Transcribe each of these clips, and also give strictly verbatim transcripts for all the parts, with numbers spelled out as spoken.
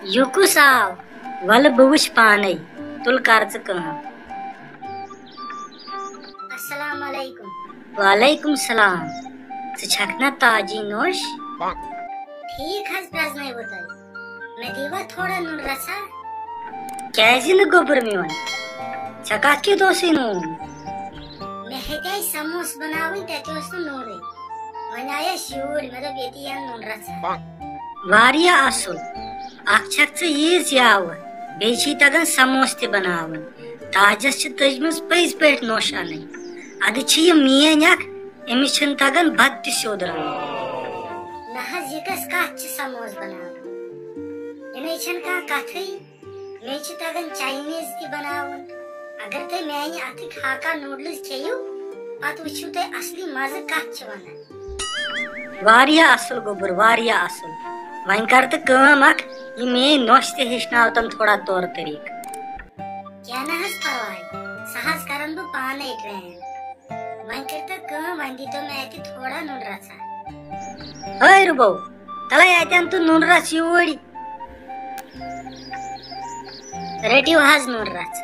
یہِ کُس آو؟ وَلہٕ بہٕ وٕچھِ پانے، تُل کر ژٕ کٲم۔ السلام علیکم۔ وعلیکم السلام۔ ژٕ چھکھ نا تاجی نوش؟ ٹھیک حظ پرزنٲوٕ تۄہہِ۔ مےٚ دیٖوا تھوڑا نُن رژھا؟ کیازِ نہٕ گوٚبُر میون؟ ژےٚ کتھ کیُتھ اوسُے نوٗن؟ مےٚ ہیٚتیٛاے سموسہٕ بناوٕنۍ، تتہِ اوس نہٕ نوٗنٕے۔ وۄنۍ آیس یوٗرۍ، مےٚ دوٚپ ییٚتی یِن نُن رژھا۔ واریاہ اصل۔ اکھ چھکھ ژٕ ییٖژ یاوٕ، بیٚیہِ چھے تگان سموسہٕ تہِ بناوٕنۍ۔ تاجس چھِ تٔجمٕژ پٔزۍ پٲٹھۍ نوٚش انٕنۍ۔ ادٕ چھِ یہِ میٲنۍ اکھ، أمِس چھِنہٕ تگان بتہٕ تہِ سیوٚد رنُن۔ نہ حظ، یہِ کۄس کتھ چھِ سموسہٕ بناوٕنۍ؟ یہِ نے چھنہٕ کانٛہہ کتھٕے۔ مےٚ چھِ تگان چاینیز تہِ بناوُن۔ اگر تُہۍ میانہِ اتھٕکۍ ہاکا نوڈلز کھیٚیِو، پتہٕ وٕچھِو تُہۍ اصلی مزٕ کتھ چھِ ونان۔ واریاہ اصل گوٚبُر، واریاہ اصل۔ وۄنۍ کر تہٕ کٲم اکھ، یہِ میٲنۍ نۄش تہِ ہیٚچھناو تن تھوڑا طور طریٖقہٕ۔ کینٛہہ نہ حظ پرواے، سۄ حظ کرن بہٕ پانے ٹرین۔ وۄنۍ کٔرۍ تو کٲم، وۄنۍ دیٖتو مےٚ اتہِ تھوڑا نُن رژھا۔ ہے رُبو، تلے اتٮ۪ن تہٕ نُن رژھ یوٗرۍ۔ رٔٹِو حظ نُن رژھ۔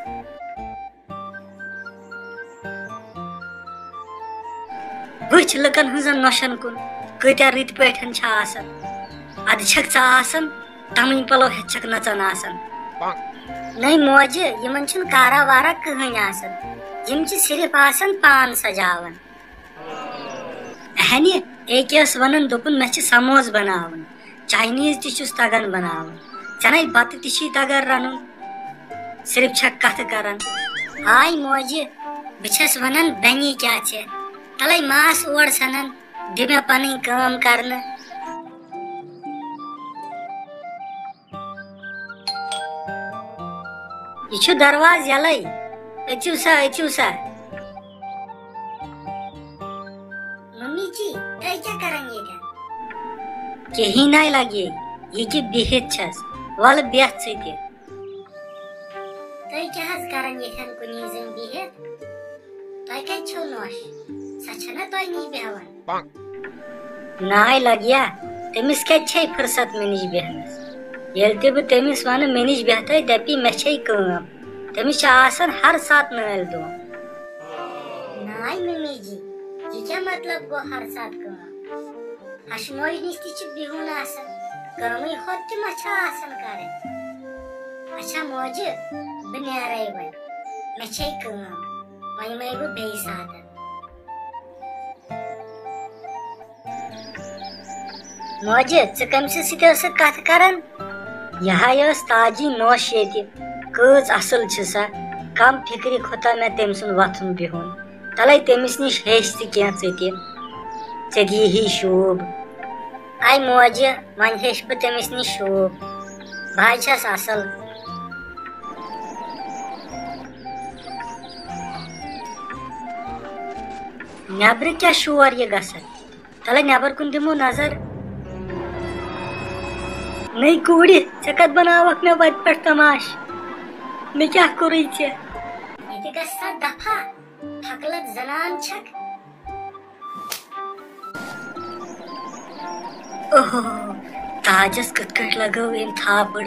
وٕچھ لُکن ہٕنٛزن نۄشن کُن، کۭتیاہ رٕتۍ پٲٹھۍ چھِ آسان۔ ادٕ چھکھ ژٕ آسان تمٕے پلو ہیٚتھ چھکھ نژان آسان۔ نٔے موجہِ، یِمن چھُنہٕ کارا وارا کٕہٕنۍ آسان، یِم چھِ صرف آسان پان سجاوان۔ اہنہِ، أکۍ ٲس ونان، دوٚپُن، مےٚ چھِ سموس بناوٕنۍ، چاینیز تہِ چھُس تگان بناوُن، ژےٚ نے بتہٕ تہِ چھی تگان رنُن، صرف چھکھ کتھٕ کران۔ ہاے موجہِ، بہٕ چھس ونان، بنی کیٛاہ ژےٚ؟ تلے ماس اور ژھنان، دِ مےٚ پنٕنۍ کٲم کرنہٕ۔ یہِ چھُ دروازٕ یَلَے۔ أژِو سا، أژِو سا۔ ممی جی، تُہۍ کیٛاہ کران ییٚتٮ۪ن؟ کِہیٖنۍ نَے لَگے، یہِ کہِ بِہِتھ چھَس۔ وَلہٕ بیٚہہ ژٕ تہِ۔ تُہۍ کیٛاہ حظ کران ییٚتٮ۪ن کُنی زٔنۍ بِہِتھ؟ تۄہہِ کتہِ چھو نۄش؟ سۄ چھےٚ نا تۄہہِ نِش بیٚہوان؟ ناے لگیا، تٔمِس کتہِ چھے فرصت مےٚ نِش بیٚہنس؟ ییٚلہِ تہِ بہٕ تٔمِس ونہٕ مےٚ نِش بیٚہتَے، دپہِ مےٚ چھے کٲم۔ تٔمِس چھِ آسان ہر ساتہٕ نٲلۍ دۄن۔ ناے ممی جی، یہِ کیٛاہ مطلب گوٚو ہر ساتہٕ کٲم؟ ہشہِ موجہِ نِش تہِ چھِ بِہُن آسان، کٲمٕے ہوت تہِ ما چھِ آسان کرٕنۍ؟ اچھا موجہِ، بہٕ نیرے وۄنۍ، مےٚ چھے کٲم، وۄنۍ یِمے بہٕ بیٚیہِ ساتہٕ۔ موجہِ، ژٕ کٔمۍ سٕنٛدِ سۭتۍ ٲسٕکھ کتھ کران؟ یہِ ہاے ٲس تاجی نوش ییٚتہِ، کۭژ اصل چھِ سۄ، کم فکرِ کھوٚتا مےٚ تٔمۍ سُنٛد وۄتھُن بِہُن۔ تلے تٔمِس نِش ہیٚچھ تہِ کینٛہہ ژٕ تہِ، ژےٚ دِیہِ ہی شوٗب۔ اے موجہِ، وۄنۍ ہیٚچھ بہٕ تٔمِس نِش شوٗب، بہٕ حظ چھَس اصل۔ نیٚبرٕ کیٛاہ شور یہِ گژھان؟ تلے نیٚبر کُن دِمو نظر۔ نٔے کوٗرِ، ژےٚ کتھ بناوکھ مےٚ وتہِ پٮ۪ٹھ تماش؟ مےٚ کیٛاہ کوٚرُے ژےٚ؟ ییٚتہِ گژھ سا دفا، پھکلت زنان چھکھ۔ اوہو، تاجس کِتھ کٲٹھۍ لگٲو أمۍ تھاپڑ؟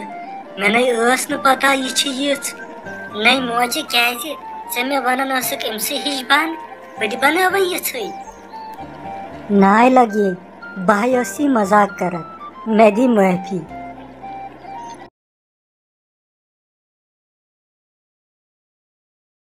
مےٚ نے ٲس نہٕ پتہ یہِ چھِ یِژھ۔ نٔے موجہِ، کیٛازِ؟ ژےٚ مےٚ ونان ٲسٕکھ أمۍ سٕے ہِش بن، بہٕ تہِ بناوے یِژھٕے۔ ناے لگے، بہٕ ہاے ٲسی مذاق کران، مےٚ دی معٲفی۔